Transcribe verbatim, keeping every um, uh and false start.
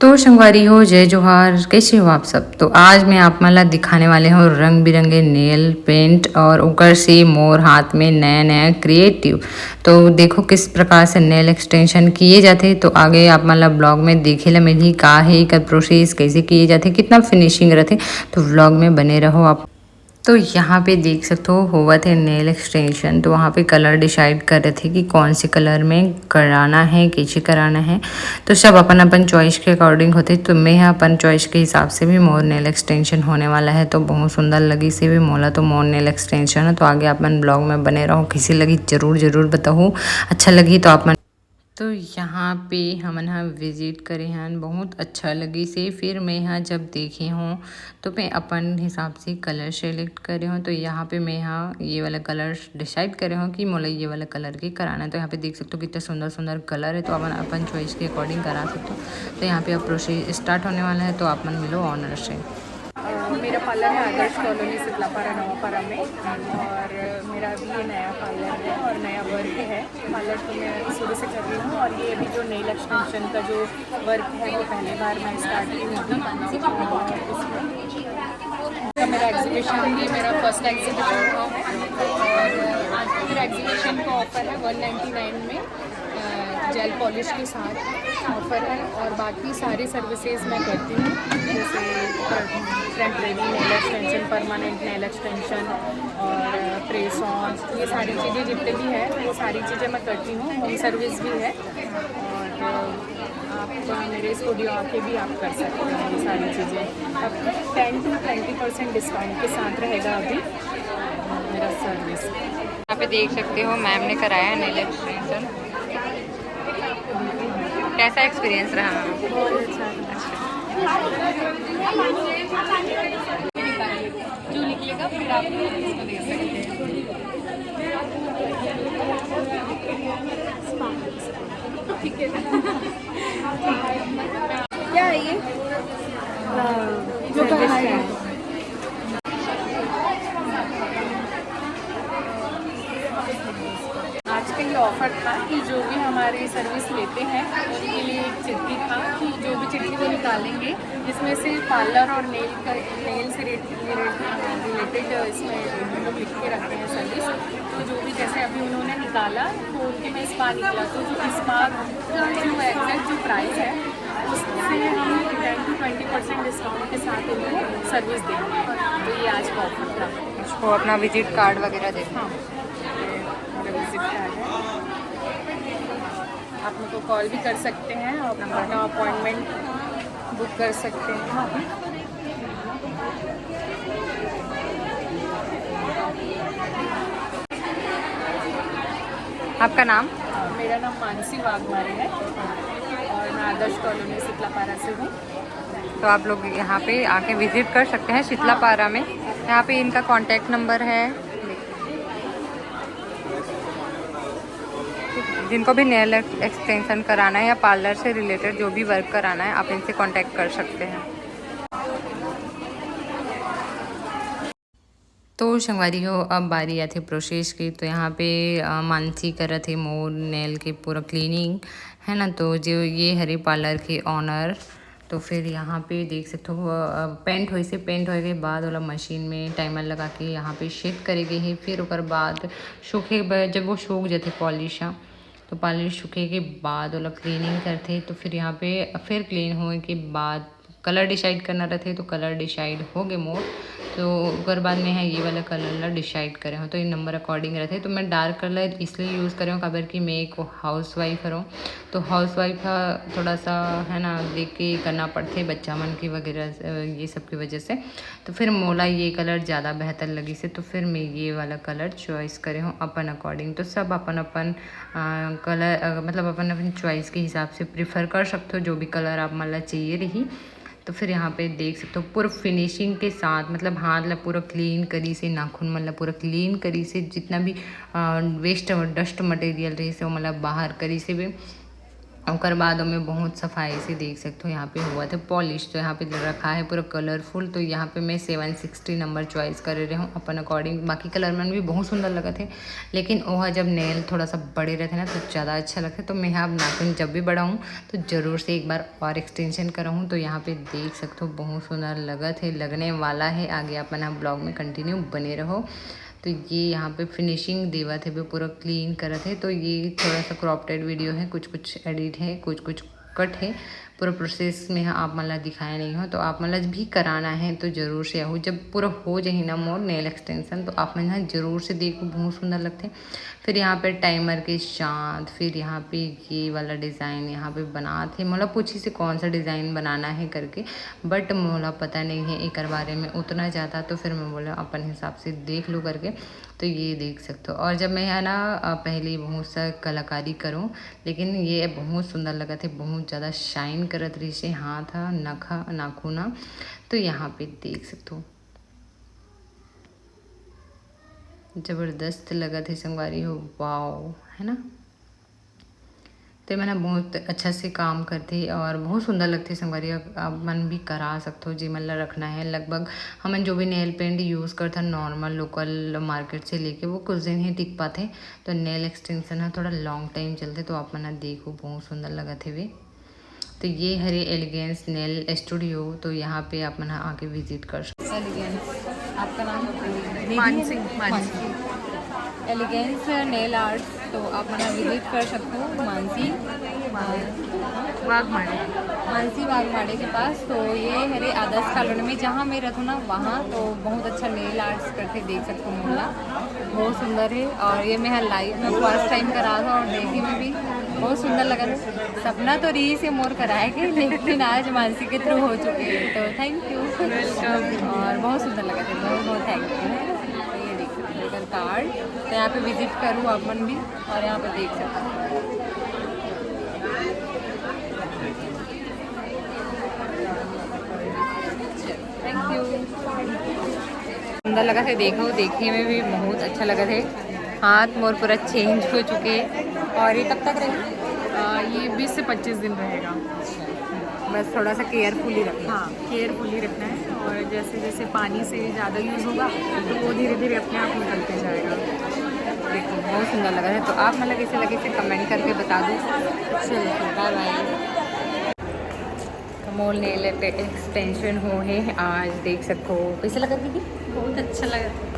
तो संगवारी हो, जय जोहार, कैसे हो आप सब? तो आज मैं आप मन ला दिखाने वाले हूँ रंग बिरंगे नेल पेंट और ओकर से मोर हाथ में नया नया क्रिएटिव। तो देखो किस प्रकार से नेल एक्सटेंशन किए जाते। तो आगे आप मन ला ब्लॉग में देखे ला मिलही का है एकर प्रोसेस, कैसे किए जाते, कितना फिनिशिंग रहते। तो ब्लॉग में बने रहो आप। तो यहाँ पे देख सकते हो होवत है नेल एक्सटेंशन। तो वहाँ पे कलर डिसाइड कर रहे थे कि कौन से कलर में कराना है, कैसे कराना है। तो सब अपन अपन चॉइस के अकॉर्डिंग होते। तो मैं ह अपन चॉइस के हिसाब से भी मोर नेल एक्सटेंशन होने वाला है। तो बहुत सुंदर लगी से भी मोला तो मोर नेल एक्सटेंशन है। तो आगे अपन ब्लॉग में बने रहो, कैसी लगी जरूर जरूर बताओ। अच्छा लगी तो आप मन तो यहाँ पे हमन ह विजिट करे हन, बहुत अच्छा लगी से। फिर मैं ह जब देखे हूँ तो मैं अपन हिसाब से कलर सेलेक्ट करे हूँ। तो यहाँ पे मैं ह ये वाला कलर डिसाइड करे हूँ कि मोला ये वाला कलर के कराना है। तो यहाँ पे देख सकते हो कितना सुंदर सुंदर कलर है। तो अपन अपन चॉइस के अकॉर्डिंग करा सकते हो। तो यहाँ पे अब प्रोसेस स्टार्ट होने वाला है। तो आप मन मिलो ऑनर से। अ, मेरा पार्लर है आदर्श कॉलोनी सितलापारा नवापारा में, और मेरा अभी ये नया पार्लर है और नया वर्क है। पार्लर तो मैं शुरू से कर रही हूँ, और ये अभी जो नेल एक्सटेंशन का जो वर्क है वो पहली बार मैं स्टार्ट की हूँ अभी। और इसमें तो मेरा एग्जीबिशन, ये मेरा फर्स्ट एग्जीबिशन हुआ है, और मेरा एग्जीबिशन का ऑफर है वन नाइन्टी नाइन में जेल पॉलिश के साथ ऑफर है, और बाकी सारी सर्विसेज मैं करती हूँ, जैसे temporary nail extension, permanent nail extension और प्रेस ऑन, ये सारी चीज़ें जितने भी हैं वो सारी चीज़ें मैं करती हूँ। होम सर्विस भी है, और आप मेरे स्टूडियो आके भी आप कर सकते हैं ये सारी चीज़ें। अब ten to twenty percent discount के साथ रहेगा अभी मेरा सर्विस। यहाँ पे देख सकते हो मैम ने कराया नेल एक्सटेंशन। कैसा एक्सपीरियंस रहा मैम? बहुत अच्छा। जो निकलेगा फिर आप इसको दे सकते हैं। ठीक है। क्या है ये? जो सर्विस का है। आज का ये ऑफर था कि जो भी हमारी सर्विस लेते हैं उनके लिए एक चिट्ठी था कि जो भी चिट्ठी वो निकालेंगे, जिसमें से पार्लर और नेल का, नेल से रिलेटेड इसमें हम लोग लिख के रखते हैं सर्विस। तो जो भी, जैसे अभी उन्होंने निकाला तो उनके में स्पा निकला, तो जो स्पा का जो एग्जैक्ट जो प्राइस है उससे हम ten to twenty percent discount के साथ उनको सर्विस देंगे। तो ये आज का ऑफर था। उसको अपना विजिट कार्ड वगैरह देखो। हाँ, ये मेरा विजिट कार्ड है। आप मेरे को कॉल भी कर सकते हैं, आप अपना अपॉइंटमेंट बुक कर सकते हैं। आपका नाम? मेरा नाम मानसी वाघमारे है और मैं आदर्श कॉलोनी सितलापारा से हूँ। तो आप लोग यहाँ पे आके विजिट कर सकते हैं सितलापारा में। यहाँ पे इनका कॉन्टैक्ट नंबर है। जिनको भी नेल एक्सटेंशन कराना है या पार्लर से रिलेटेड जो भी वर्क कराना है, आप इनसे कॉन्टैक्ट कर सकते हैं। तो संगवारी हो, अब बारी आथे प्रोसेस की। तो यहाँ पे, अ, मानसी करत हे मोर नेल के पूरा क्लीनिंग, है ना। तो जो ये हरे पार्लर के ऑनर, तो फिर यहाँ पे देख सकते हो, अ, पेंट होइसे, पेंट होए के बाद ओला मशीन में टाइमर लगा के यहाँ पे शेड करे गे हे। फिर ओकर बाद सूखे बर, जब वो सूख जथे पॉलिश ह, तो पॉलिश सूखे के बाद ओला क्लीनिंग करथे। तो फिर यहाँ पे फिर क्लीन होए के बाद कलर डिसाइड करना रहथे, तो कलर डिसाइड हो गे मोर। तो ओकर बाद में है ये वाला कलर ला डिसाइड करे हूँ। तो ये नंबर अकॉर्डिंग रहथे, तो मैं डार्क कलर इसलिए यूज़ करे हूँ, काबर कि मैं एक हाउस वाइफ हरौं। तो हाउस वाइफ ह थोड़ा सा, है ना, देख के करना पड़थे बच्चा मन के वगैरह, अ, ये सब की वजह से। तो फिर मोला ये कलर ज़्यादा बेहतर लगिस हे, तो फिर मैं ये वाला कलर चॉइस करे हूँ अपन अकॉर्डिंग। तो सब अपन अपन, अ, कलर, अ, मतलब अपन अपन चॉइस के हिसाब से प्रेफर कर सकते हो, जो भी कलर आप मन ला चाहिए रही। तो फिर यहाँ पे देख सकते हो पूरा फिनिशिंग के साथ, मतलब हाथ ला पूरा क्लीन करिस हे, नाखून मन ला पूरा क्लीन करिस हे, जितना भी, अ, वेस्ट और डस्ट मटेरियल रहिस हे, वो मतलब बाहर करिस हे। ओकर बाद ओमे बहुत सफाई से देख सकते हो, यहाँ पे हुआ थे पॉलिश। तो यहाँ पे रखा है पूरा कलरफुल। तो यहाँ पे मैं सेवन सिक्सटी नंबर चॉइस करे रहे हूँ अपन अकॉर्डिंग। बाकी कलर मन भी बहुत सुंदर लगत है, लेकिन ओह जब नेल थोड़ा सा बड़े रहते ना तो ज़्यादा अच्छा लगता है। तो मैं अब नाखून जब भी बढ़ाऊँ तो ज़रूर से एक बार और एक्सटेंशन कराऊँ। तो यहाँ पे देख सकते हो बहुत सुंदर लगत है, लगने वाला है। आगे अपन आप ब्लॉग में कंटिन्यू बने रहो। तो ये यहाँ पे फिनिशिंग देवत है, पूरा क्लीन करत है। तो ये थोड़ा सा क्रॉप्टेड वीडियो है, कुछ कुछ एडिट है, कुछ कुछ कट है। पूरा प्रोसेस में आप मन ला दिखाया नहीं हो, तो आप मन ला भी कराना है तो जरूर से आहू। जब पूरा हो जाही ना मोर नेल एक्सटेंशन, तो आप मन ह जरूर से देखो, बहुत सुंदर लगते। फिर यहाँ पे टाइमर के साथ, फिर यहाँ पे ये वाला डिज़ाइन यहाँ पे बनात है। मोला पूछी से कौन सा डिज़ाइन बनाना है करके, बट मोला पता नहीं है एकर बारे में उतना ज़्यादा, तो फिर मैं बोला अपन हिसाब से देख लो करके। तो ये देख सकते हो। और जब मैं है ना, अ, पहले बहुत सा कलाकारी करूँ, लेकिन ये बहुत सुंदर लगत है, बहुत ज़्यादा शाइन करत रहिस हे हाथ ह, नखा, नाखून ह। तो यहाँ पे देख सकते हो, जबरदस्त लगत है संगवारी हो, वाओ, है ना। तो ये मन ह बहुत अच्छा से काम करथे और बहुत सुंदर लगथे संगवारी। आप मन भी करा सकथो, जे मन ला रखना है। लगभग हमन जो भी नेल पेंट यूज़ करथन नॉर्मल लोकल मार्केट से लेके, वो कुछ दिन ही टिक पाथे। तो नेल एक्सटेंशन ह थोड़ा लॉन्ग टाइम चलथे। तो आप मन ह देखो, बहुत सुंदर लगत हेवे। तो ये हरे एलिगेंस नेल स्टूडियो। तो यहाँ पे आप मन ह आके विजिट कर सकते। एलिगेंस, आपका नाम? Mansi, Mansi. Elegance nail arts, तो आप मन विजिट कर सकते हो मानसी, वाघमारे। मानसी वाघमारे के पास। तो ये हरे आदर्श कॉलोनी में, जहाँ मैं रहूँ ना, वहाँ तो बहुत अच्छा नेल आर्ट्स करके देख सकते हो मोला, बहुत सुंदर है। और ये मैं लाइफ में फर्स्ट टाइम करा था और देखे में भी बहुत सुंदर लगा था। सपना तो रहिस हे मोर कराए के, लेकिन आज मानसी के थ्रू हो चुके हैं, तो थैंक यू। और बहुत सुंदर लगा था, बहुत बहुत थैंक यू। ये देख सकते हो कार्ड, तो यहाँ पे विजिट करूँ आप मन भी, और यहाँ पे देख सकते हो। Thank you. सुंदर लगत हे, देखो, देखे में भी बहुत अच्छा लगत हे। हाथ मोर पूरा चेंज हो चुके हे। और ये कब तक रही? आ, ये बीस से पच्चीस दिन रहेगा। बस थोड़ा सा केयरफुली रखना। हाँ, केयरफुली रखना है। और जैसे जैसे पानी से ज़्यादा यूज़ होगा, तो वो धीरे धीरे अपने आप निकलते जाएगा। देखो, बहुत सुंदर लगा है। तो आप मन ला कैसे लगे, इसे कमेंट करके बता दो। चलो, बाय बाय। तो मोर नेल एक्सटेंशन हो है आज, देख सको। कैसे लगा दीदी? बहुत अच्छा लगा।